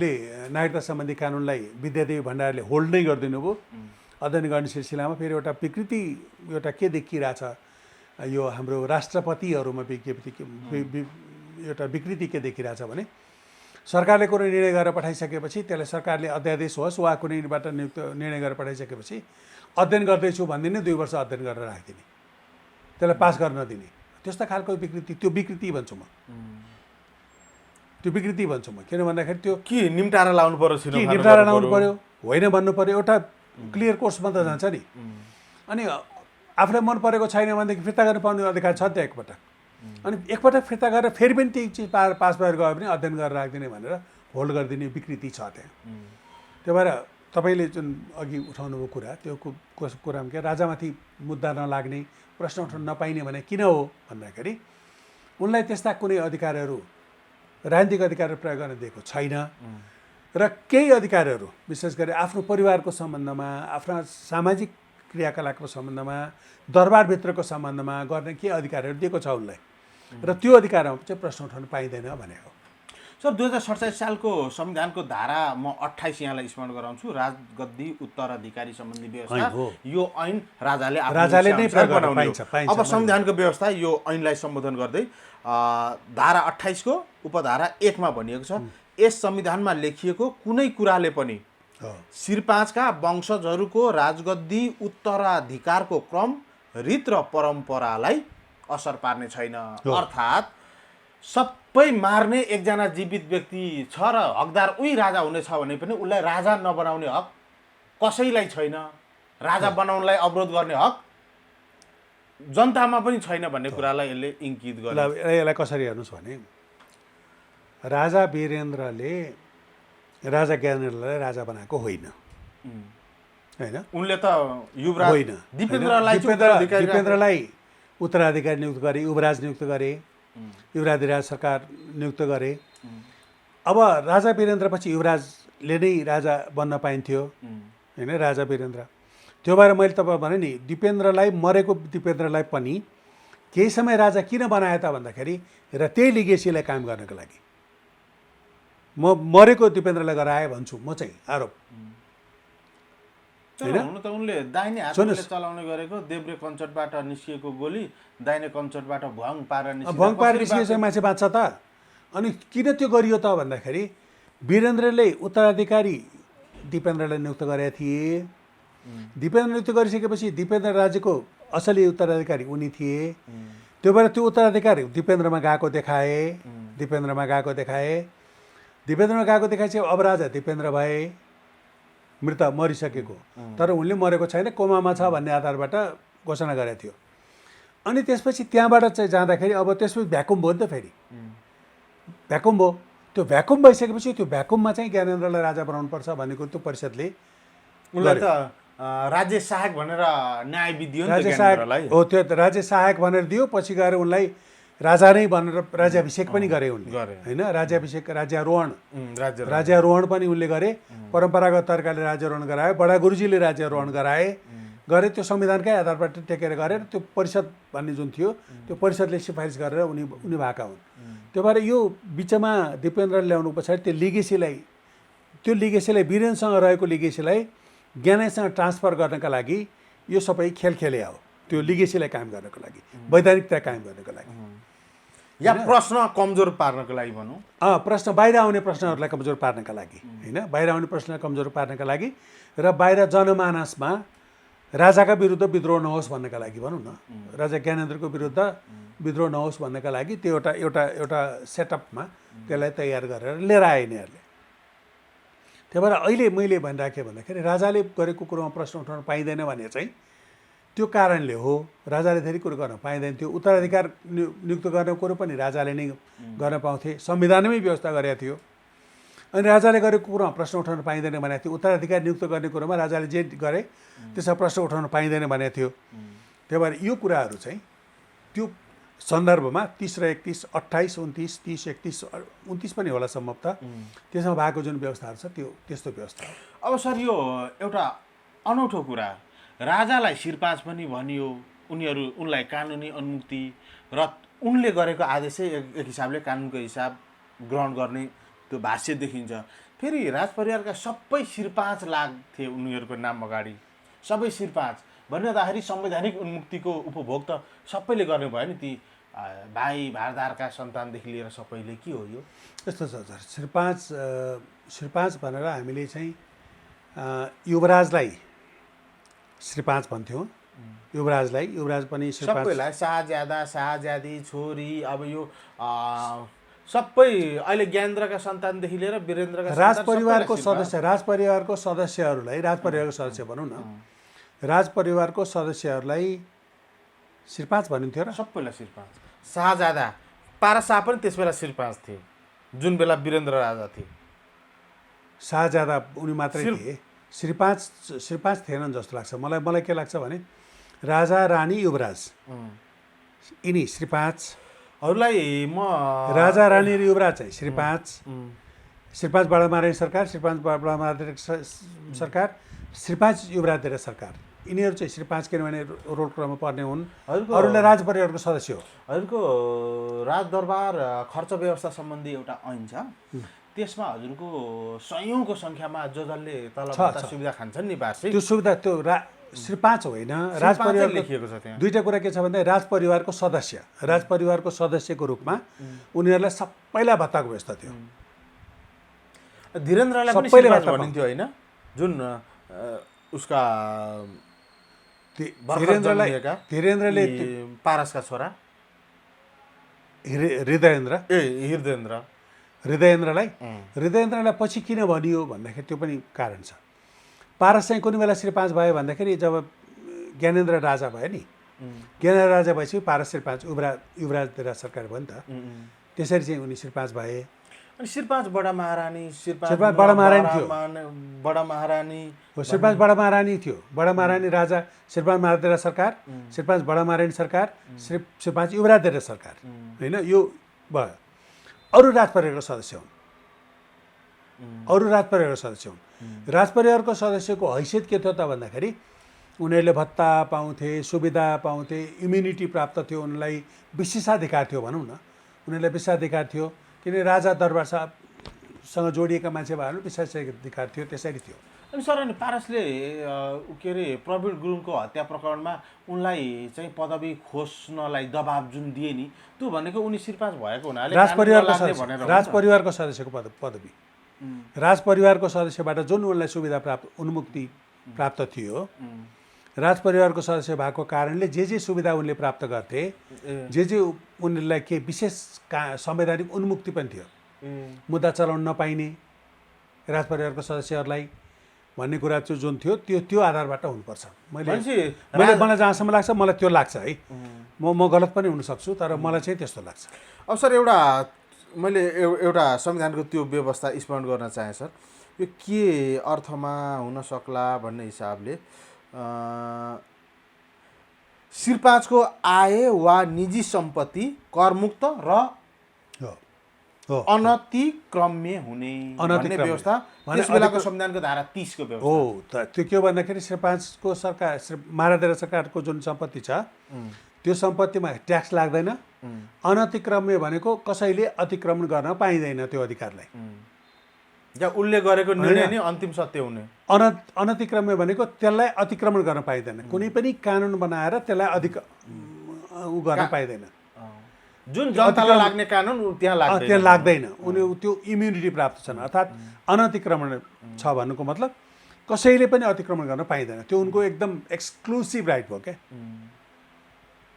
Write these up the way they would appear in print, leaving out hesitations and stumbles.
नागरिकता सम्बन्धी कानुनलाई विद्यादेवी भण्डारले होल्ड नै गरिदिनु भयो। अध्ययन गर्ने सिलसिलामा फेरि एउटा विकृति एउटा के देखिरहेछ, यो हाम्रो राष्ट्रपतिहरूमा एउटा विकृति के देखिरहेछ भने सरकारले कुनै निर्णय गरेर पठाइसकेपछि त्यसलाई सरकारले अध्यादेश होस् वा कुनैबाट निर्णय गरेर पठाइसकेपछि अध्ययन गर्दैछु भन्दिनँ 2 वर्ष अध्ययन गरेर राखिदिने, त्यसलाई पास गर्न नदिने, त्यस्तो खालको विकृति, त्यो विकृति भन्छु म, त्यो विकृति भन्छु म। किन भन्दाखेरि त्यो के निम्टारा लाउनु पर्यो, के निम्टारा लाउनु पर्यो होइन भन्नु पर्यो, एउटा क्लियर कोर्समा त जान्छ नि। अनि आफूलाई मन परेको छैन भनेदेखि फिर्ता गर्न पाउने अधिकार छ त्यहाँ एकपटक। अनि एकपटक फिर्ता गरेर फेरि पनि त्यही चिज पास भएर गयो भने अध्ययन गरेर राखिदिने भनेर होल्ड गरिदिने विकृति छ त्यहाँ। त्यही भएर तपाईँले जुन अघि उठाउनुभयो कुरा, त्यो कुरामा के राजामाथि मुद्दा नलाग्ने, प्रश्न उठाउन नपाइने भने किन हो भन्दाखेरि उनलाई त्यस्ता कुनै अधिकारहरू, राजनीतिक अधिकारहरू प्रयोग गर्न दिएको छैन र केही अधिकारहरू विशेष गरी आफ्नो परिवारको सम्बन्धमा, आफ्ना सामाजिक क्रियाकलापको सम्बन्धमा, दरबारभित्रको सम्बन्धमा गर्ने के अधिकारहरू दिएको छ उनलाई र त्यो अधिकारमा चाहिँ प्रश्न उठाउन पाइँदैन भनेको। सर 2047 सालको संविधानको धारा म 28 यहाँलाई स्मरण गराउँछु, राजगद्दी उत्तराधिकारी सम्बन्धी व्यवस्था, यो ऐन राजाले नै प्रयोग गर्न पाइन्छ। अब संविधानको व्यवस्था यो ऐनलाई सम्बोधन गर्दै धारा 28 को उपधारा 1 मा भनिएको छ, यस संविधानमा लेखिएको कुनै कुराले पनि श्री 5 का वंशजहरूको राजगद्दी उत्तराधिकारको क्रम, रीत र परम्परालाई असर पार्ने छैन। अर्थात् सबै मार्ने एकजना जीवित व्यक्ति छ र हकदार उही राजा हुनेछ भने पनि उसलाई राजा नबनाउने हक कसैलाई छैन, राजा बनाउनलाई अवरोध गर्ने हक जनतामा पनि छैन भन्ने कुरालाई यसले इङ्गित गर्छ। यसलाई कसरी हेर्नुहोस् भने राजा वीरेन्द्रले राजा ज्ञानेन्द्रलाई राजा बनाएको होइन, होइन उनले त युवराज होइन, दिपेन्द्रलाई उत्तराधिकारी नियुक्त गरे, युवराज नियुक्त गरे, युवराधिराज सरकार नियुक्त गरे। अब राजा वीरेन्द्रपछि युवराजले नै राजा बन्न पाइन्थ्यो होइन, राजा वीरेन्द्र। त्यो भएर मैले तपाईँ भने नि दिपेन्द्रलाई, मरेको दिपेन्द्रलाई पनि केही समय राजा किन बनाए त भन्दाखेरि र त्यही लिगेसीलाई कायम गर्नको लागि म मरेको दिपेन्द्रलाई गराए भन्छु म चाहिँ आरोप। हुन त उनले दाहिने हातले चलाउने गरेको देब्रे कञ्चटबाट निस्किएको गोली दाहिने कञ्चटबाट भङ पारेर निस्किएपछि मान्छे बाँच्छ त। अनि किन त्यो गरियो त भन्दाखेरि वीरेन्द्रले उत्तराधिकारी दिपेन्द्रलाई नियुक्त गरेका थिए। दिपेन्द्र नियुक्त गरिसकेपछि दिपेन्द्र राज्यको असली उत्तराधिकारी उनी थिए। त्यो भएर त्यो उत्तराधिकारी दिपेन्द्रमा गएको देखाए, दिपेन्द्रपछि अब राजा दिपेन्द्र भए, मृत मरिसकेको, तर उनले मरेको छैन, कोमामा छ भन्ने आधारबाट घोषणा गरेको थियो। अनि त्यसपछि त्यहाँबाट चाहिँ जाँदाखेरि अब त्यसपछि भ्याकुम भयो नि त, फेरि भ्याकुम भयो। त्यो भ्याकुम भइसकेपछि त्यो भ्याकुममा चाहिँ ज्ञानेन्द्रलाई राजा बनाउनुपर्छ भन्ने कुरो त्यो परिषदले उनलाई त राज्य सहायक भनेर न्याय दियो नि, राज्य सहायक हो, त्यो राज्य सहायक भनेर दियो। पछि गएर उनलाई राजा नै भनेर राज्याभिषेक पनि गरे उनले होइन, राज्याभिषेक, राज्यारोहण पनि उनले गरे। परम्परागत तरिकाले राज्यारोहण गराए, बडा गुरुजीले राज्यारोहण गरे। त्यो संविधानकै आधारबाट टेकेर गरेर त्यो परिषद भन्ने जुन थियो त्यो परिषदले सिफारिस गरेर उनी भएका हुन्। त्यो भएर यो बिचमा दिपेन्द्रले ल्याउनु पछाडि त्यो लिगेसीलाई वीरेन्द्रसँग रहेको लिगेसीलाई ज्ञानेन्द्रसँग ट्रान्सफर गर्नका लागि यो सबै खेल खेले हो, त्यो लिगेसीलाई कायम गर्नको लागि, वैधानिकता कायम गर्नको लागि, या प्रश्न कमजोर पार्नको लागि भनौँ, प्रश्न बाहिर आउने प्रश्नहरूलाई कमजोर पार्नका लागि होइन, बाहिर आउने प्रश्नलाई कमजोर पार्नका लागि र बाहिर जनमानसमा राजाका विरुद्ध विद्रोह नहोस् भन्नका लागि भनौँ न, राजा ज्ञानेन्द्रको विरुद्ध विद्रोह नहोस् भन्नका लागि त्यो एउटा सेटअपमा त्यसलाई तयार गरेर लिएर आए यिनीहरूले। त्यही भएर अहिले मैले भनिराखेँ भन्दाखेरि राजाले गरेको कुरोमा प्रश्न उठाउन पाइँदैन भने चाहिँ त्यो कारणले हो। राजाले धेरै कुरो गर्न पाइँदैन थियो। उत्तराधिकार नियुक्त गर्ने कुरो पनि राजाले नै गर्न पाउँथे, संविधानमै व्यवस्था गरेको थियो। अनि राजाले गरेको कुरोमा प्रश्न उठाउन पाइँदैन भनेको थियो। उत्तराधिकार नियुक्त गर्ने कुरोमा राजाले जे गरे त्यसमा प्रश्न उठाउन पाइँदैन भनेको थियो। त्यही भएर यो कुराहरू चाहिँ त्यो सन्दर्भमा 30 र 31, 28, 29, 30, 31, 29 पनि होला सम्भवतः, त्यसमा भएको जुन व्यवस्थाहरू छ त्यो त्यस्तो व्यवस्था हो। अब सर यो एउटा अनौठो कुरा, राजालाई शिरपाँच पनि भनियो, उनलाई कानुनी अनुमति र उनले गरेको आदेशै एक हिसाबले कानुनको हिसाब ग्रहण गर्ने त्यो भाष्य देखिन्छ। फेरि राजपरिवारका सबै शिरपाँच लाग्थे उनीहरूको नाम अगाडि, सबै शिरपाँच भन्दाखेरि संवैधानिक उन्मुक्तिको उपभोग त सबैले गर्ने भयो नि, ती भाइ भारदारका सन्तानदेखि लिएर सबैले। के हो यो? यस्तो छ सर, श्रीपाँच भनेर हामीले चाहिँ युवराजलाई श्रीपाँच भन्थ्यौँ। युवराज पनि श्रीपाँच, सबैलाई शाहज्यादा, शाहज्यादी, छोरी, अब यो सबै अहिले ज्ञानेन्द्रका सन्तानदेखि लिएर वीरेन्द्रका राजपरिवारको सदस्यहरूलाई राजपरिवारको सदस्य भनौँ न, राजपरिवारको सदस्यहरूलाई श्रीपाँच भनिन्थ्यो र सबैलाई शिरपाँच। शाहजादा पाराशाह पनि त्यस बेला शिरपाँच थिए, जुन बेला वीरेन्द्र राजा थिए। शाहजादा उनी मात्रै थिए, श्रीपाँच थिएनन् जस्तो लाग्छ मलाई के लाग्छ भने राजा, रानी, युवराज यिनी श्रीपाँचहरूलाई म राजा, रानी र युवराज चाहिँ श्रीपाँच बडामारानी सरकार, श्रीपाँच बडामारानी सरकार, श्रीपाँच युवराज सरकार, यिनीहरू चाहिँ श्रीपाँच किनभने रोल क्रममा पर्ने हुन्। अरूलाई राजपरिवारको सदस्य हो। हजुरको राजदरबार खर्च व्यवस्था सम्बन्धी एउटा ऐन छ, त्यसमा हजुरको सयौँको सङ्ख्यामा जसले तलब सुविधा खान्छन् नि वार्षिक, त्यो सुविधा त्यो श्रीपाँच होइन, राजपरिवार लेखिएको छ त्यहाँ। दुईवटा कुरा के छ भन्दा राजपरिवारको सदस्यको रूपमा उनीहरूलाई सबैलाई भत्ताको व्यवस्था थियो। धीरेन्द्रलाई पनि श्रीपाँच भनिन्थ्यो होइन, जुन उसका धीरेन्द्रले पारसका छोरा हृदयेन्द्रलाई पछि किन भनियो भन्दाखेरि त्यो पनि कारण छ। पारस चाहिँ कुनै बेला श्रीपाँच भयो भन्दाखेरि जब ज्ञानेन्द्र राजा भयो नि, ज्ञानेन्द्र राजा भएपछि पारस श्रीपाँच युवराज सरकार भयो नि त, त्यसरी चाहिँ उनी श्रीपाँच भए। अनि श्रीपाँच बडा महारानी श्रीपाँच बडा महारानी थियो, श्रीपाँच बडा महारानी थियो, बडा महारानी राजा श्रीपाँच महाराजा सरकार, श्रीपाँच बडा महारानी सरकार, श्रीपाँच युवराज सरकार होइन, यो भयो। अरू राजपरिवारको सदस्य हुन्। राजपरिवारको सदस्यको हैसियत के थियो त भन्दाखेरि उनीहरूले भत्ता पाउँथे, सुविधा पाउँथे, इम्युनिटी प्राप्त थियो, उनलाई विशेषाधिकार थियो भनौँ न, उनीहरूलाई विशेषाधिकार थियो किनभने राजा दरबारसँग जोडिएका मान्छे भएर विशेषाधिकार थियो, त्यसरी थियो। अनि सर, अनि पारसले के अरे प्रवीण गुरुङको हत्या प्रकरणमा उनलाई चाहिँ पदवी खोज्नलाई दबाब जुन दिए नि, त्यो भनेको उनी श्रीपाँच भएको हुनाले राजपरिवारको सदस्यको पदवी, राजपरिवारको सदस्यबाट जुन उनलाई सुविधा उन्मुक्ति प्राप्त थियो, राजपरिवारको सदस्य भएको कारणले जे सुविधा उनले प्राप्त गर्थे, जे उनीहरूलाई के विशेष संवैधानिक उन्मुक्ति पनि थियो, मुद्दा चलाउन नपाइने राजपरिवारको सदस्यहरूलाई भन्ने कुरा चाहिँ जुन थियो त्यो आधारबाट हुनुपर्छ। मलाई जहाँसम्म लाग्छ, मलाई त्यो लाग्छ है, म गलत पनि हुनसक्छु, तर मलाई चाहिँ त्यस्तो लाग्छ। अब सर, मैले एउटा संविधानको त्यो व्यवस्था स्मरण गर्न चाहेँ सर, यो के अर्थमा हुन सक्ला भन्ने हिसाबले श्रीपाँचको आय वा निजी सम्पत्ति करमुक्त र अनतिक्रम्य हुने भन्ने व्यवस्था त्यस बेलाको संविधानको धारा 30 को व्यवस्था हो। त्यो के भन्दाखेरि श्रीपाँचको सरकार, महाराजा सरकारको जुन सम्पत्ति छ त्यो सम्पत्तिमा ट्याक्स लाग्दैन। अनतिक्रम्य भनेको कसैले अतिक्रमण गर्न पाइँदैन, त्यो अधिकारलाई जब उसले गरेको निर्णय नै अन्तिम सत्य हुने। अनतिक्रम्य भनेको त्यसलाई अतिक्रमण गर्न पाइँदैन, कुनै पनि कानुन बनाएर त्यसलाई गर्न पाइँदैन। जुन जनतालाई लाग्ने कानुन त्यहाँ लाग्दैन, उनी त्यो इम्युनिटी प्राप्त छन्, अर्थात् अनतिक्रमण छ भन्नुको मतलब कसैले पनि अतिक्रमण गर्न पाइँदैन, त्यो उनको एकदम एक्सक्लुसिभ राइट हो क्या।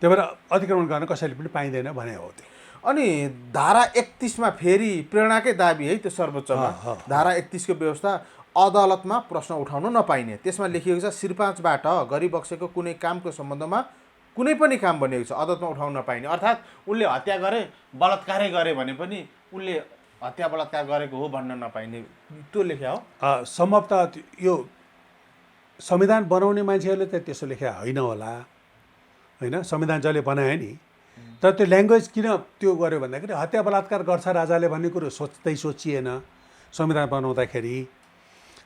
त्यही भएर अतिक्रमण गर्न कसैले पनि पाइँदैन भने हो त्यो। अनि धारा 31 मा फेरि प्रेरणाकै दाबी है, त्यो सर्वोच्चमा धारा 31 को व्यवस्था अदालतमा प्रश्न उठाउन नपाइने, त्यसमा लेखिएको छ श्रीपाँचबाट गरिबक्सेको कुनै कामको सम्बन्धमा कुनै पनि काम बनेको छ अदालतमा उठाउन नपाइने। अर्थात् उनले हत्या गरे, बलात्कारै गरे भने पनि उनले हत्या बलात्कार गरेको हो भन्न नपाइने, त्यो लेख्या हो। सम्भवतः यो संविधान बनाउने मान्छेहरूले त त्यसो लेख्या होइन होला होइन, संविधान जसले बनाए नि, तर त्यो ल्याङ्ग्वेज किन त्यो गर्यो भन्दाखेरि हत्या बलात्कार गर्छ राजाले भन्ने कुरो सोचिएन, संविधान बनाउँदाखेरि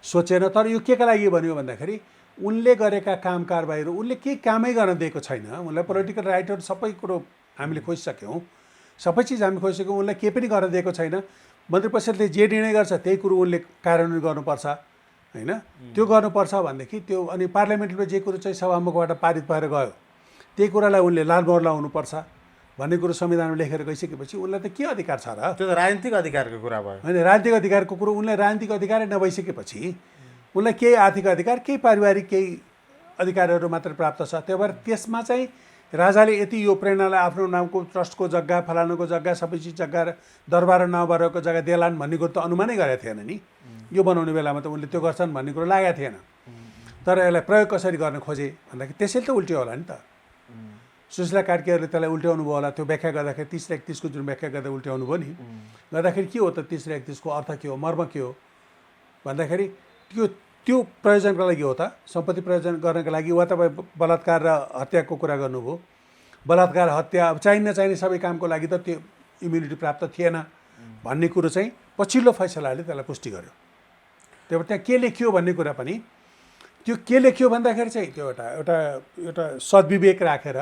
सोचेन। तर यो के का लागि भन्यो भन्दाखेरि उनले गरेका काम कारबाहीहरू उनले केही कामै गर्न दिएको छैन, उनलाई पोलिटिकल राइटहरू सबै कुरो हामीले खोजिसक्यौँ, सबै चिज हामी खोजिसक्यौँ, उनलाई केही पनि गर्न दिएको छैन। मन्त्री परिषदले जे निर्णय गर्छ त्यही कुरो उनले कार्यान्वयन गर्नुपर्छ होइन। त्यो गर्नुपर्छ भनेदेखि त्यो अनि पार्लियामेन्टमा जे कुरो चाहिँ सभामुखबाट पारित भएर गयो त्यही कुरालाई उनले लाल मोहर लाउनुपर्छ भन्ने कुरो संविधानमा लेखेर गइसकेपछि उनलाई त के अधिकार छ र? त्यो त राजनीतिक अधिकारको कुरा भयो होइन। राजनीतिक अधिकारको कुरो उनलाई राजनीतिक अधिकारै नभइसकेपछि उनलाई केही आर्थिक अधिकार केही पारिवारिक केही अधिकारहरू मात्र प्राप्त छ। त्यही भएर त्यसमा चाहिँ राजाले यति यो प्रेरणालाई आफ्नो नामको ट्रस्टको जग्गा फलानुको जग्गा सबै चिज जग्गा दरबार नभएको जग्गा देलान् भन्ने कुरो त अनुमानै गरेको थिएन नि। यो बनाउने बेलामा त उनले त्यो गर्छन् भन्ने कुरो लागेको थिएन। तर यसलाई प्रयोग कसरी गर्न खोजे भन्दाखेरि त्यसैले त उल्ट्यो होला नि त। सुशीला कार्कीहरूले त्यसलाई उल्ट्याउनु भयो होला। त्यो व्याख्या गर्दाखेरि 30 र 31 को जुन व्याख्या गर्दा उल्ट्याउनु भयो नि, गर्दाखेरि के हो त 30 र 31 को अर्थ के हो, मर्म के हो भन्दाखेरि त्यो प्रयोजनको लागि हो त, सम्पत्ति प्रयोजन गर्नको लागि वा तपाईँ बलात्कार र हत्याको कुरा गर्नुभयो। बलात्कार हत्या अब चाहिने सबै कामको लागि त त्यो इम्युनिटी प्राप्त थिएन भन्ने कुरो चाहिँ पछिल्लो फैसलाले त्यसलाई पुष्टि गर्यो। त्यही भएर त्यहाँ के लेखियो भन्ने कुरा पनि त्यो के लेखियो भन्दाखेरि चाहिँ त्यो एउटा सद्विवेक राखेर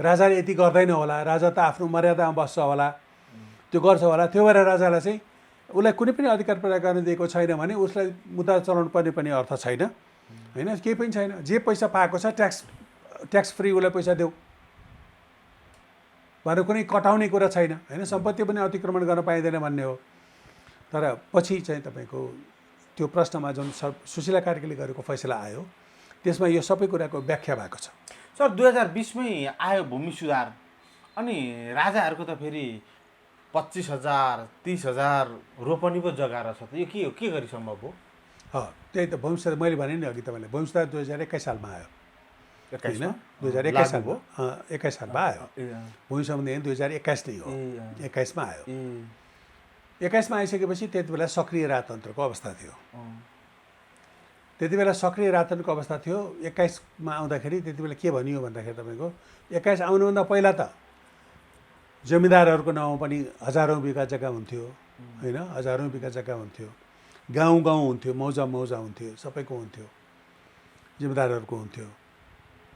राजाले यति गर्दैन होला, राजा त आफ्नो मर्यादामा बस्छ होला, त्यो गर्छ होला। त्यो भएर राजालाई चाहिँ उसलाई कुनै पनि अधिकार प्रयोग गर्न दिएको छैन भने उसलाई मुद्दा चलाउनु पर्ने पनि अर्थ छैन होइन। केही पनि छैन। जे पैसा पाएको छ ट्याक्स फ्री उसलाई पैसा देऊ भनेर कुनै कटाउने कुरा छैन होइन। सम्पत्ति पनि अतिक्रमण गर्न पाइँदैन भन्ने हो। तर पछि चाहिँ तपाईँको त्यो प्रश्नमा जुन सुशीला कार्कीले गरेको फैसला आयो त्यसमा यो सबै कुराको व्याख्या भएको छ। सर 2020 मै आयो भूमि सुधार अनि राजाहरूको त फेरि 25,000 30,000 रोपनी पो जग्गा रहेछ त। यो के हो, के गरी सम्भव हो? त्यही त भूमि सुधार मैले भने नि अघि तपाईँलाई भूमि सुधार 2021 सालमा आयो होइन। 2021 सालमा 21 सालमा आयो। भूमि सम्बन्धी 2021 नै हो, 21 मा आयो। 21 मा आइसकेपछि त्यति बेला सक्रिय राजतन्त्रको अवस्था थियो। त्यति बेला सक्रिय राजतन्त्रको अवस्था थियो। 21 मा आउँदाखेरि त्यति बेला के भनियो भन्दाखेरि तपाईँको 21 आउनुभन्दा पहिला त जमिदारहरूको नाउँमा पनि हजारौँ बिघा जग्गा हुन्थ्यो होइन। हजारौँ बिघा जग्गा हुन्थ्यो, गाउँ हुन्थ्यो, मौजा हुन्थ्यो, सबैको हुन्थ्यो, जमिदारहरूको हुन्थ्यो।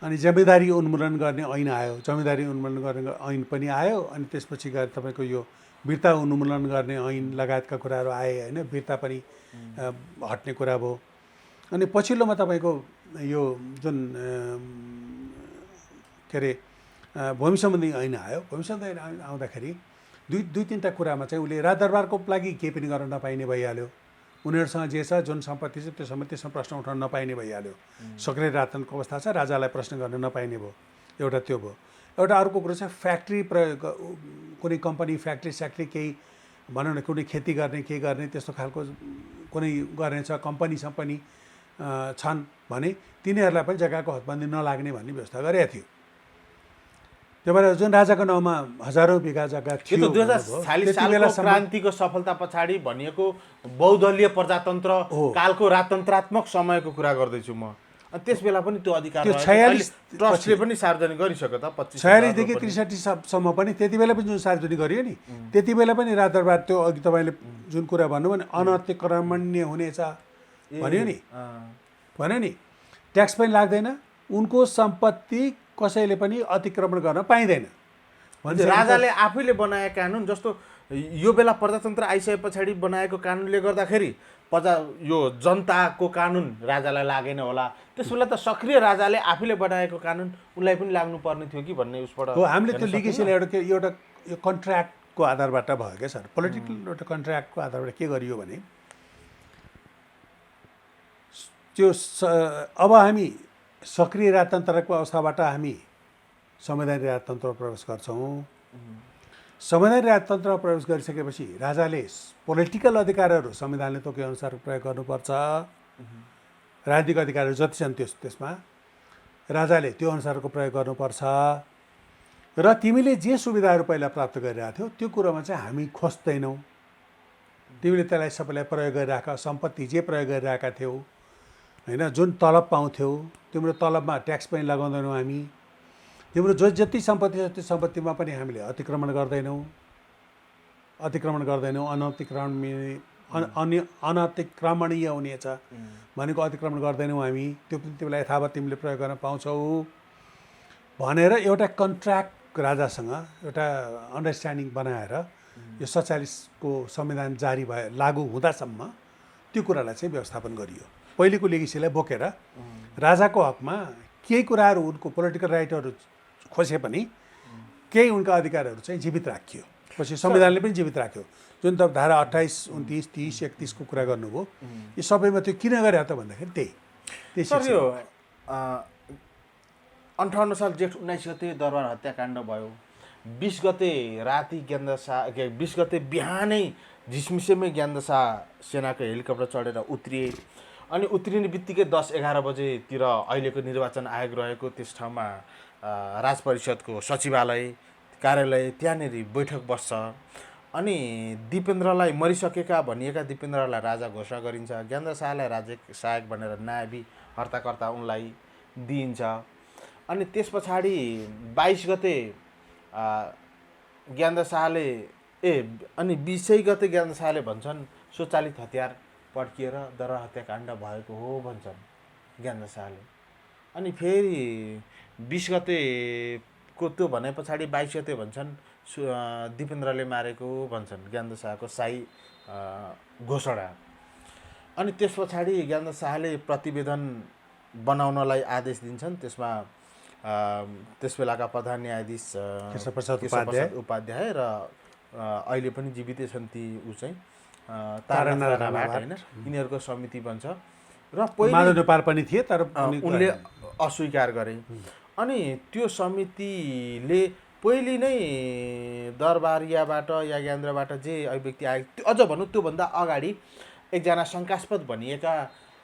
अनि जमिदारी उन्मूलन गर्ने ऐन आयो। जमिदारी उन्मूलन गर्ने ऐन पनि आयो। अनि त्यसपछि गएर तपाईँको यो वीरता उन्मूलन गर्ने ऐन लगायतका कुराहरू आए होइन। वीरता पनि हट्ने कुरा भयो। अनि पछिल्लोमा तपाईँको यो जुन के अरे भूमि सम्बन्धी ऐन आयो। भूमि सम्बन्धी ऐन आउँदाखेरि दुई तिनवटा कुरामा चाहिँ उसले राजदरबारको लागि केही पनि गर्न नपाइने भइहाल्यो। उनीहरूसँग जे छ जुन सम्पत्ति छ त्यो सम्पत्ति त्यसमा प्रश्न उठाउन नपाइने भइहाल्यो। सक्रिय राजतन्त्रको अवस्था छ, राजालाई प्रश्न गर्न नपाइने भयो। एउटा त्यो भयो। एउटा अर्को कुरो चाहिँ फ्याक्ट्री प्रयोग, कुनै कम्पनी फ्याक्ट्री केही भनौँ न कुनै खेती गर्ने केही गर्ने त्यस्तो खालको कुनै गर्ने छ कम्पनी छन् भने तिनीहरूलाई पनि जग्गाको हदबन्दी नलाग्ने भन्ने व्यवस्था गरेको थियो। त्यही भएर जुन राजाको नाउँमा हजारौँ बिघा जग्गा थियो। यो 2046 सालको क्रान्तिको सफलता पछाडि भनिएको बहुदलीय प्रजातन्त्र कालको राजतन्त्रात्मक समयको कुरा गर्दैछु म। अनि त्यस बेला पनि त्यो अधिकार ट्रस्टले पनि सार्वजनिक गरिसक्यो त। 46 देखि 63 सम्म पनि त्यति बेला पनि जुन सार्वजनिक गरियो नि त्यति बेला पनि राजदरबार त्यो अघि तपाईँले जुन कुरा भन्नुभयो नि अनतिक्रमण्य हुनेछ भन्यो नि, ट्याक्स पनि लाग्दैन, उनको सम्पत्ति कसैले पनि अतिक्रमण गर्न पाइँदैन। राजाले आफैले बनाएको कानुन जस्तो यो बेला प्रजातन्त्र आइसके पछाडि बनाएको कानुनले गर्दाखेरि यो जनताको कानुन राजालाई लागेन होला। त्यस बेला त सक्रिय राजाले आफैले बनाएको कानुन उनलाई पनि लाग्नु पर्ने थियो कि भन्ने उसबाट हो। हामीले त्यो लिगेसीले एउटा यो कन्ट्र्याक्टको आधारबाट भयो क्या सर। पोलिटिकल एउटा कन्ट्र्याक्टको आधारबाट के गरियो भने त्यो अब हामी सक्रिय राजतन्त्रको अवस्थाबाट हामी संवैधानिक राजतन्त्रमा प्रवेश गर्छौँ। संवैधानिक राजतन्त्रमा प्रवेश गरिसकेपछि राजाले पोलिटिकल अधिकारहरू संविधानले तोके अनुसार प्रयोग गर्नुपर्छ। राजनीतिक अधिकारहरू जति छन् त्यसमा राजाले त्यो अनुसारको प्रयोग गर्नुपर्छ। र तिमीले जे सुविधाहरू पहिला प्राप्त गरिरहेको थियौ त्यो कुरोमा चाहिँ हामी खोज्दैनौँ। तिमीले त्यसलाई सबैलाई प्रयोग गरिराख। सम्पत्ति जे प्रयोग गरिरहेका थियौ होइन, जुन तलब पाउँथ्यौ तिम्रो तलबमा ट्याक्स पनि लगाउँदैनौँ हामी। तिम्रो जति सम्पत्ति छ त्यो सम्पत्तिमा पनि हामीले अतिक्रमण गर्दैनौँ। अनतिक्रमणीय हुनेछ भनेको अतिक्रमण गर्दैनौँ हामी। त्यो पनि तिमीलाई यथावत तिमीले प्रयोग गर्न पाउँछौ भनेर एउटा कन्ट्र्याक्ट राजासँग एउटा अन्डरस्ट्यान्डिङ बनाएर यो 47 को संविधान जारी लागू हुँदासम्म त्यो कुरालाई चाहिँ व्यवस्थापन गरियो। पहिलेको लेगेसीलाई बोकेर राजाको हकमा केही कुराहरू उनको पोलिटिकल राइटहरू खोसे पनि केही उनका अधिकारहरू चाहिँ जीवित राखियो। पछि संविधानले पनि जीवित राख्यो। जुन त धारा 28, 29, 30, 31 को कुरा गर्नुभयो, यो सबैमा त्यो किन गरे त भन्दाखेरि त्यही सर यो 58 साल जेठ 19 गते दरबार हत्याकाण्ड भयो। 20 गते राति 20 गते बिहानै झिसमिसेमै ज्ञानदशा सेनाको हेलिकप्टर चढेर उत्रिए। अनि उत्रिने बित्तिकै 10-11 बजेतिर अहिलेको निर्वाचन आयोग रहेको त्यस ठाउँमा राज परिषदको सचिवालय कार्यालय त्यहाँनिर बैठक बस्छ। अनि दिपेन्द्रलाई मरिसकेका भनिएका दिपेन्द्रलाई राजा घोषणा गरिन्छ। ज्ञानदशालाई राज्य सहायक भनेर नायबी हर्ताकर्ता उनलाई दिइन्छ। अनि त्यस पछाडि 22 गते ज्ञानदशाले अनि 20 गते ज्ञानदशाले भन्छन् स्वचालित हतियार पड्किएर दरबार हत्याकाण्ड भएको हो भन्छन् ज्ञानदशाले। अनि फेरि 20 गतेको त्यो भने पछाडि 22 गते भन्छन् दिपेन्द्रले मारेको भन्छन् ज्ञानदशाको शाही घोषणा। अनि त्यस पछाडि ज्ञानदशाले प्रतिवेदन बनाउनलाई आदेश दिन्छन्। त्यसमा त्यस बेलाका प्रधान न्यायाधीश केशवप्रसाद उपाध्याय र अहिले पनि जीवितै छन् ती चाहिँ तारानाथ राणाभाट होइन, यिनीहरूको समिति बन्छ। र माधव नेपाल पनि थिए तर उनले अस्वीकार गरे। अनि त्यो समितिले पहिले नै दरबारियाबाट या ज्ञानेन्द्रबाट जे अभिव्यक्ति आएको अझ भनौँ त्योभन्दा अगाडि एकजना शङ्कास्पद भनिएका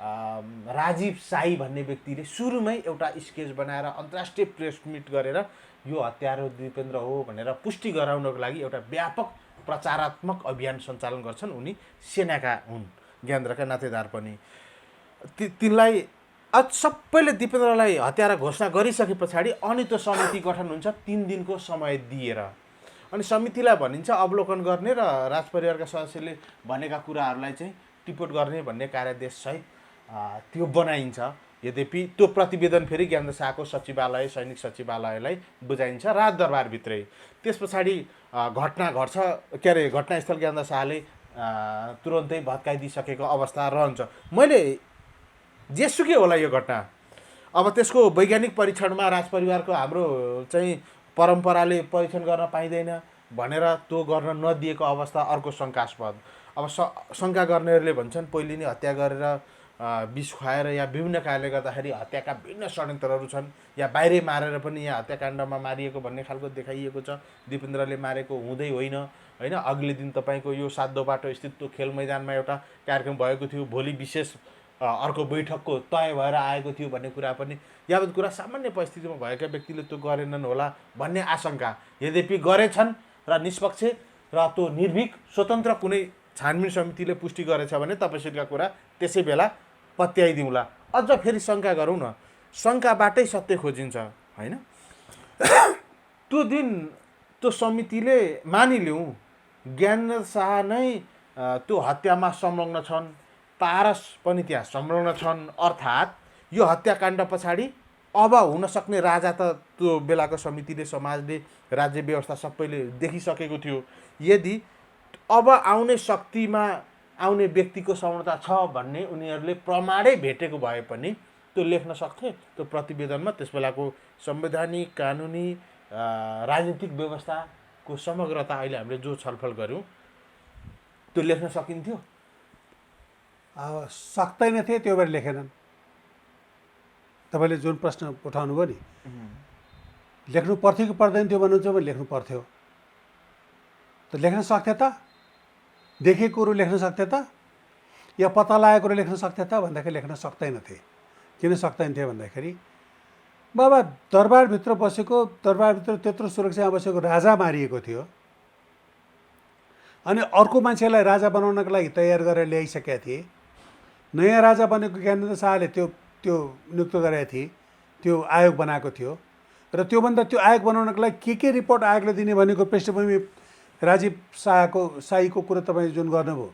राजीव साई भन्ने व्यक्तिले सुरुमै एउटा स्केच बनाएर अन्तर्राष्ट्रिय प्रेस मिट गरेर यो हत्यारो दिपेन्द्र हो भनेर पुष्टि गराउनको लागि एउटा व्यापक प्रचारात्मक अभियान सञ्चालन गर्छन्। उनी सेनाका हुन्, ज्ञानेन्द्रका नातेदार पनि। तिनलाई आज सबैले दिपेन्द्रलाई हत्यारा घोषणा गरिसके पछाडि अनि त्यो समिति गठन हुन्छ 3 दिनको समय दिएर। अनि समितिलाई भनिन्छ अवलोकन गर्ने र राजपरिवारका सदस्यले भनेका कुराहरूलाई चाहिँ टिप्पण गर्ने भन्ने कार्यादेशसहित त्यो बनाइन्छ। यद्यपि त्यो प्रतिवेदन फेरि ज्ञानदशाको सचिवालय सैनिक सचिवालयलाई बुझाइन्छ राजदरबारभित्रै। त्यस पछाडि घटना घट्छ, के अरे घटनास्थल ज्ञानदशाले तुरन्तै भत्काइदिइसकेको अवस्था रहन्छ। मैले जेसुकै होला यो घटना, अब त्यसको वैज्ञानिक परीक्षणमा राजपरिवारको हाम्रो चाहिँ परम्पराले परीक्षण गर्न पाइँदैन भनेर त्यो गर्न नदिएको अवस्था अर्को शङ्कास्पद। अब शङ्का गर्नेहरूले भन्छन् पहिले नै हत्या गरेर विष खुवाएर या विभिन्न कारणले गर्दाखेरि हत्याका विभिन्न षड्यन्त्रहरू छन्, या बाहिरै मारेर पनि यहाँ हत्याकाण्डमा मारिएको भन्ने खालको देखाइएको छ। दिपेन्द्रले मारेको हुँदै होइन होइन। अघिल्लो दिन तपाईँको यो 7 बाटो स्थित त्यो खेल मैदानमा एउटा कार्यक्रम भएको थियो, भोलि विशेष अर्को बैठकको तय भएर आएको थियो भन्ने कुरा पनि यावत कुरा सामान्य परिस्थितिमा भएका व्यक्तिले त्यो गरेनन् होला भन्ने आशंका। यद्यपि गरेछन् र निष्पक्ष र त्यो निर्भीक स्वतन्त्र कुनै छानबिन समितिले पुष्टि गरेछ भने तपस्वीका कुरा त्यसै बेला पत्याइदिउँला। अझ फेरि शङ्का गरौँ न, शङ्काबाटै सत्य खोजिन्छ होइन। त्यो दिन त्यो समितिले मानिलिउँ ज्ञानेन्द्र शाह नै त्यो हत्यामा संलग्न छन्, पारस पनि त्यहाँ संलग्न छन्, अर्थात् यो हत्याकाण्ड पछाडि अब हुन सक्ने राजा त त्यो बेलाको समितिले समाजले राज्य व्यवस्था सबैले देखिसकेको थियो। यदि अब आउने शक्तिमा आउने व्यक्तिको समानता छ भन्ने उनीहरूले प्रमाणै भेटेको भए पनि त्यो लेख्न सक्थे त्यो प्रतिवेदनमा। त्यस बेलाको संवैधानिक कानुनी राजनीतिक व्यवस्थाको समग्रता अहिले हामीले जो छलफल गऱ्यौँ त्यो लेख्न सकिन्थ्यो। अब सक्दैन थिए, त्यो भएर लेखेनन्। तपाईँले जुन प्रश्न उठाउनु भयो नि, लेख्नु पर्थ्यो कि पर्दैन थियो भन्नुहुन्छ भने लेख्नु पर्थ्यो। त लेख्न सक्थे त, देखेको कुरो लेख्न सक्थे त, या पत्ता लागेको कुरो लेख्न सक्थे त भन्दाखेरि लेख्न सक्दैनथे। किन सक्दैन थिए भन्दाखेरि बाबा दरबारभित्र बसेको, दरबारभित्र त्यत्रो सुरक्षामा बसेको राजा मारिएको थियो। अनि अर्को मान्छेलाई राजा बनाउनको लागि तयार गरेर ल्याइसकेका थिए। नयाँ राजा बनेको ज्ञानेन्द्र शाहले त्यो नियुक्त गरेका थिए, त्यो आयोग बनाएको थियो। र त्योभन्दा त्यो आयोग बनाउनको लागि के रिपोर्ट आयोगले दिने भनेको पृष्ठभूमि राजीव शाहीको कुरो तपाईँ जुन गर्नुभयो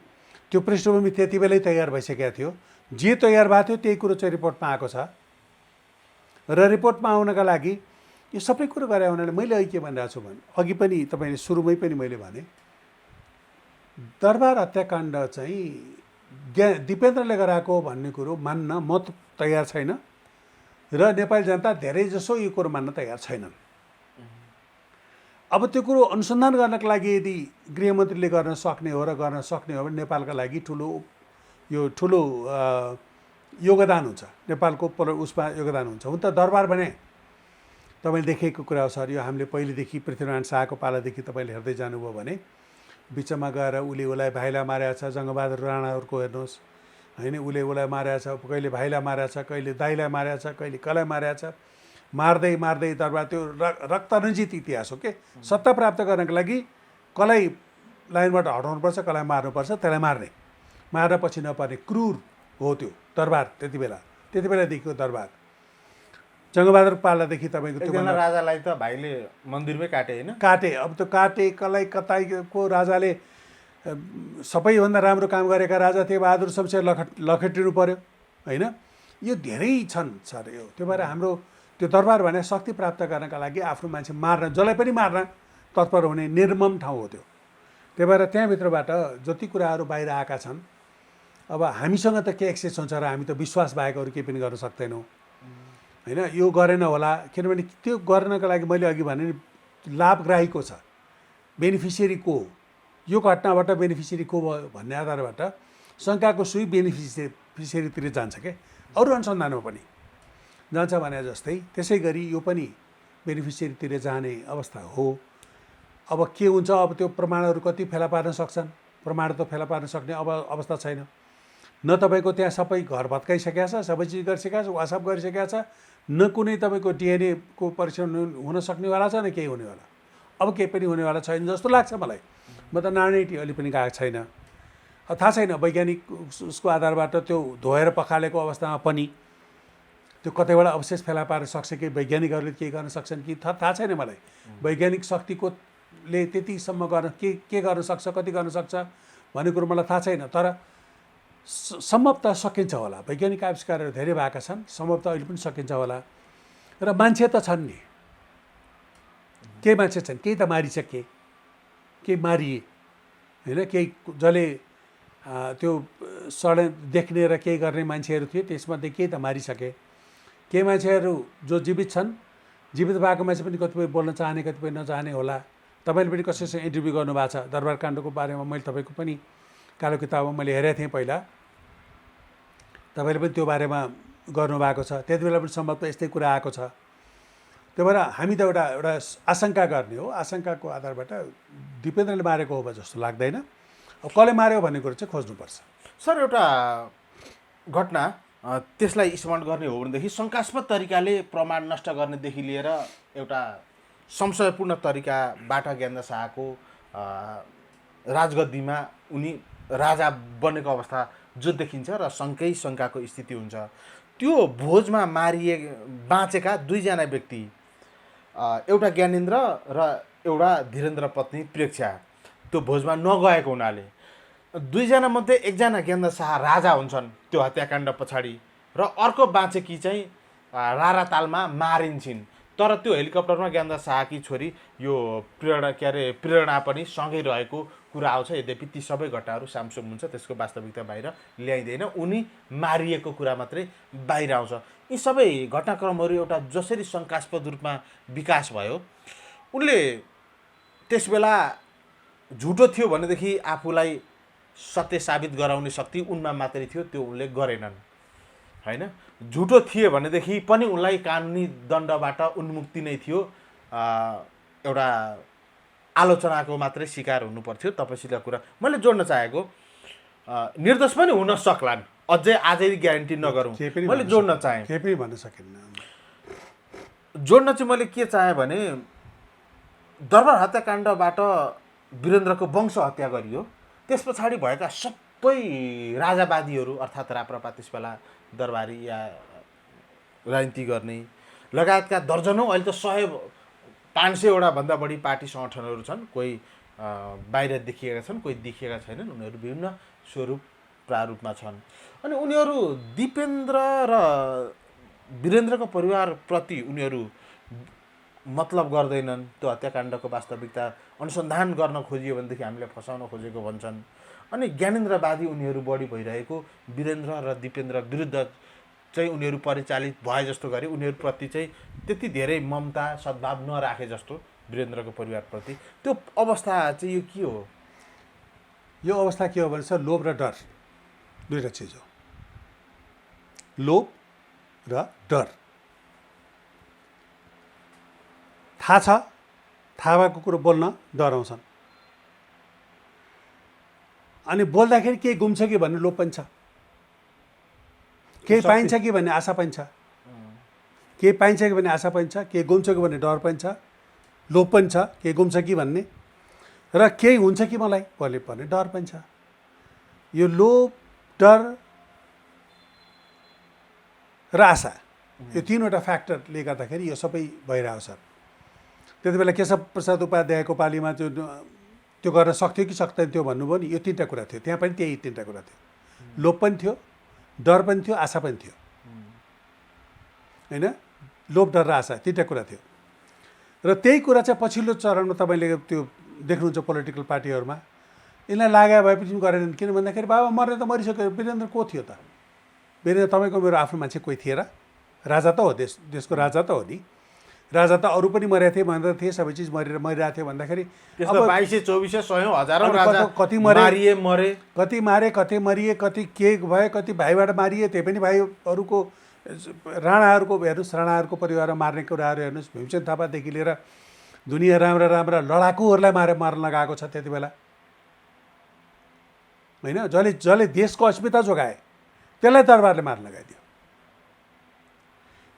त्यो पृष्ठभूमि त्यति बेलै तयार भइसकेको थियो। जे तयार भएको थियो त्यही कुरो चाहिँ रिपोर्टमा आएको छ। र रिपोर्टमा आउनका लागि यो सबै कुरो गरे हुनाले मैले अहिले के भनिरहेको छु भने, अघि पनि तपाईँले सुरुमै पनि मैले भने दरबार हत्याकाण्ड चाहिँ दिपेन्द्रले गराएको भन्ने कुरो मान्न म तयार छैन र नेपाली जनता धेरैजसो यो कुरो मान्न तयार छैनन्। अब त्यो कुरो अनुसन्धान गर्नको लागि यदि गृहमन्त्रीले गर्न सक्ने हो र गर्न सक्ने हो भने नेपालका लागि ठुलो योगदान हुन्छ, नेपालको उसमा योगदान हुन्छ। हुन त दरबार भने तपाईँले देखेको कुरा हो सर, यो हामीले पहिलेदेखि पृथ्वीनारायण शाहको पालादेखि तपाईँले हेर्दै जानुभयो भने बिचमा गएर उसलाई भाइलाई मारेको छ, जङ्गबहादुर राणाहरूको हेर्नुहोस् होइन, उसलाई मारेको छ, कहिले भाइलाई मारेको छ, कहिले दाइलाई मारेको छ, कहिले कसलाई मारेको छ, मार्दै मार्दै दरबार त्यो रक्तरञ्जित इतिहास हो के। सत्ता प्राप्त गर्नको लागि कसलाई लाइनबाट हटाउनुपर्छ, कसलाई मार्नुपर्छ, त्यसलाई मार्न पछि नपर्ने क्रूर हो त्यो दरबार। त्यति बेलादेखिको दरबार जङ्गबहादुर पालादेखि तपाईँको त्यो राजालाई त भाइले मन्दिरमै काटे होइन, काटे। अब त्यो काटे कतैको राजाले सबैभन्दा राम्रो काम गरेका राजा थिए बहादुर शमशेर लखेटिनु पर्यो होइन। यो धेरै छन् सर यो। त्यो भएर हाम्रो त्यो दरबार भने शक्ति प्राप्त गर्नका लागि आफ्नो मान्छे मार्न, जसलाई पनि मार्न तत्पर हुने निर्मम ठाउँ हो त्यो। त्यही भएर त्यहाँभित्रबाट जति कुराहरू बाहिर आएका छन्, अब हामीसँग त के एक्सेस हुन्छ र हामी त विश्वास बाहेक अरू केही पनि गर्न सक्दैनौँ होइन। यो गरेन होला, किनभने त्यो गर्नको लागि मैले अघि भने लाभग्राहीको छ, बेनिफिसियरी को हो, यो घटनाबाट बेनिफिसियरी को भयो भन्ने आधारबाट शङ्काको सुई बेनिफिसियरीतिर जान्छ क्या। अरू अनुसन्धानमा पनि जान्छ भने जस्तै त्यसै गरी यो पनि बेनिफिसियरीतिर जाने अवस्था हो। अब के हुन्छ, अब त्यो प्रमाणहरू कति फेला पार्न सक्छन्, प्रमाण त फेला पार्न सक्ने अवस्था छैन। न तपाईँको त्यहाँ सबै घर भत्काइसकेको छ, सबै चिज गरिसकेको छ, वासअप गरिसकेको छ, न कुनै तपाईँको डिएनएको परीक्षण हुन सक्नेवाला छ, न केही हुनेवाला। अब केही पनि हुनेवाला छैन जस्तो लाग्छ मलाई। म त नानीटी अलि पनि गएको छैन, थाहा छैन वैज्ञानिक उसको आधारबाट त्यो धोएर पखालेको अवस्थामा पनि त्यो कतैबाट अवशेष फेला पार्न सक्छ कि वैज्ञानिकहरूले केही गर्न सक्छन् कि थाहा छैन मलाई। वैज्ञानिक शक्तिकोले त्यतिसम्म गर्न के गर्न सक्छ, कति गर्न सक्छ भन्ने कुरो मलाई थाहा छैन। तर सम्भवतः सकिन्छ होला, वैज्ञानिक आविष्कारहरू धेरै भएका छन्, सम्भवतः अहिले पनि सकिन्छ होला। र मान्छे त छन् नि, केही मान्छे छन्, केही त मारिसके, केही मारिए होइन, केही जसले त्यो षड्यन्त्र देख्ने र केही गर्ने मान्छेहरू थिए, त्यसमध्ये केही त मारिसके। केही मान्छेहरू जो जीवित छन्, जीवित भएको मान्छे पनि कतिपय बोल्न चाहने, कतिपय नचाहने होला। तपाईँले पनि कसैसँग इन्टरभ्यू गर्नुभएको छ दरबार काण्डको बारेमा, मैले तपाईँको पनि कालो किताबमा मैले हेरेको थिएँ पहिला, तपाईँले पनि त्यो बारेमा गर्नुभएको छ। त्यति बेला पनि सम्भवतः यस्तै कुरा आएको छ। त्यही भएर हामी त एउटा आशंका गर्ने हो, आशंकाको आधारबाट दिपेन्द्रले मारेको हो जस्तो लाग्दैन। अब कसले मार्यो भन्ने कुरो चाहिँ खोज्नुपर्छ। सर एउटा घटना त्यसलाई स्मरण गर्ने हो भनेदेखि शङ्कास्पद तरिकाले प्रमाण नष्ट गर्नेदेखि लिएर एउटा संशयपूर्ण तरिकाबाट ज्ञानेन्द्र शाहको राजगद्दीमा उनी राजा बनेको अवस्था जो देखिन्छ र शङ्काको स्थिति हुन्छ। त्यो भोजमा बाँचेका दुईजना व्यक्ति, एउटा ज्ञानेन्द्र र एउटा धीरेन्द्र पत्नी प्रेक्षा, त्यो भोजमा नगएको हुनाले दुईजना मध्ये एकजना ज्ञानेन्द्र शाह राजा हुन्छन् त्यो हत्याकाण्ड पछाडि, र अर्को बाँचेकी चाहिँ रारातालमा मारिन्छन्। तर त्यो हेलिकप्टरमा ज्ञानेन्द्र शाहकी छोरी यो प्रेरणा पनि सँगै रहेको कुरा आउँछ। यद्यपि ती सबै घटनाहरू सामसुम हुन्छ, त्यसको वास्तविकता बाहिर ल्याइँदैन, उनी मारिएको कुरा मात्रै बाहिर आउँछ। यी सबै घटनाक्रमहरू एउटा जसरी शङ्कास्पद रूपमा विकास भयो, उनले त्यसबेला झुटो थियो भनेदेखि आफूलाई सत्य साबित गराउने शक्ति उनमा मात्रै थियो, त्यो उनले गरेनन् होइन। झुटो थिए भनेदेखि पनि उनलाई कानुनी दण्डबाट उन्मुक्ति नै थियो, एउटा आलोचनाको मात्रै शिकार हुनुपर्थ्यो। तपसिलका कुरा मैले जोड्न चाहेको, निर्दोष पनि हुन सक्लान्, अझै आजै ग्यारेन्टी नगरौँ, मैले जोड्न चाहेँ। केही पनि भन्न सकिन्न। जोड्न चाहिँ मैले के चाहेँ भने दरबार हत्याकाण्डबाट वीरेन्द्रको वंश हत्या गरियो, त्यस पछाडि भएका सबै राजावादीहरू अर्थात् राप्रपा त्यसबेला दरबारी या राजनीति गर्ने लगायतका दर्जनौँ, अहिले त 100-500वटा भन्दा बढी पार्टी सङ्गठनहरू छन्। कोही बाहिर देखिएका छन्, कोही देखिएका छैनन्, उनीहरू विभिन्न स्वरूप प्रारूपमा छन्। अनि उनीहरू दिपेन्द्र र वीरेन्द्रको परिवारप्रति उनीहरू मतलब गर्दैनन्, त्यो हत्याकाण्डको वास्तविकता अनुसन्धान गर्न खोजियो भनेदेखि हामीलाई फसाउन खोजेको भन्छन्। अनि ज्ञानेन्द्रवादी उनीहरू बढी भइरहेको वीरेन्द्र र दिपेन्द्र विरुद्ध चाहिँ उनीहरू परिचालित भए जस्तो गरे, उनीहरूप्रति चाहिँ त्यति धेरै ममता सद्भाव नराखे जस्तो वीरेन्द्रको परिवारप्रति। त्यो अवस्था चाहिँ यो के हो? यो अवस्था के हो भने सर, लोभ र डर दुईवटा चिज हो। लोभ र डर। थाहा छ, थाहा भएको कुरो बोल्न डराउँछन्, अनि बोल्दाखेरि केही गुम्छ कि भन्ने लोभ पनि छ, केही पाइन्छ कि भन्ने आशा पनि छ, केही पाइन्छ कि भन्ने आशा पनि छ, केही गुम्छ कि भन्ने डर पनि छ, लोभ पनि छ केही गुम्छ कि भन्ने, र केही हुन्छ कि मलाई भन्ने भन्ने डर पनि छ। यो लोभ, डर र आशा, यो तीनवटा फ्याक्टरले गर्दाखेरि यो सबै भइरहेको छ। त्यति बेला केशव प्रसाद उपाध्यायको पालीमा त्यो गर्न सक्थ्यो कि सक्दैन थियो भन्नुभयो नि, यो तिनवटा कुरा थियो। त्यहाँ पनि त्यही तिनवटा कुरा थियो। लोभ पनि थियो, डर पनि थियो, आशा पनि थियो, होइन? लोभ, डर र आशा तिनवटा कुरा थियो। र त्यही कुरा चाहिँ पछिल्लो चरणमा तपाईँले त्यो देख्नुहुन्छ पोलिटिकल पार्टीहरूमा, यिनलाई लागेको भएपछि गरेनन्। किन भन्दाखेरि बाबा मर्ने त मरिसक्यो, वीरेन्द्र को थियो त? वीरेन्द्र तपाईँको मेरो आफ्नो मान्छे कोही थिए र? राजा त हो, देशको राजा त हो नि। राजा त अरू पनि मरेका थिए भनेर थिए, सबै चिज मरिरहेको थियो भन्दाखेरि अब 2200 2400 100 हजारौं राजा कति मरे, कति मारे, कति मरिए, कति के भयो, कति भाइबाट मारिए। त्यही पनि भाइहरूको राणाहरूको हेर्नुहोस्, राणाहरूको परिवारमा मार्ने कुराहरू हेर्नुहोस्। भीमसेन थापादेखि लिएर दुनियाँ राम्रा राम्रा लडाकुहरूलाई मार्न लगाएको छ त्यति बेला, होइन? जसले देशको अस्मिता जोगाए त्यसलाई दरबारले मार्न लगाइदियो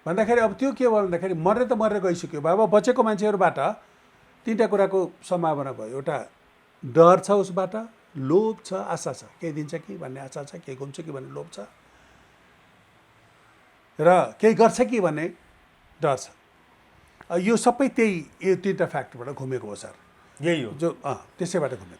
भन्दाखेरि अब त्यो के भयो भन्दाखेरि मर्ने त मरेर गइसक्यो। बाबा बचेको मान्छेहरूबाट तिनवटा कुराको सम्भावना भयो। एउटा डर छ उसबाट, लोभ छ, आशा छ, केही दिन्छ कि भन्ने आशा छ, केही गुम्छ कि भन्ने लोभ छ, र केही गर्छ कि भन्ने डर छ। यो सबै त्यही यो तिनवटा फ्याक्टरबाट घुमेको हो सर। यही हो जो त्यसैबाट घुमेको।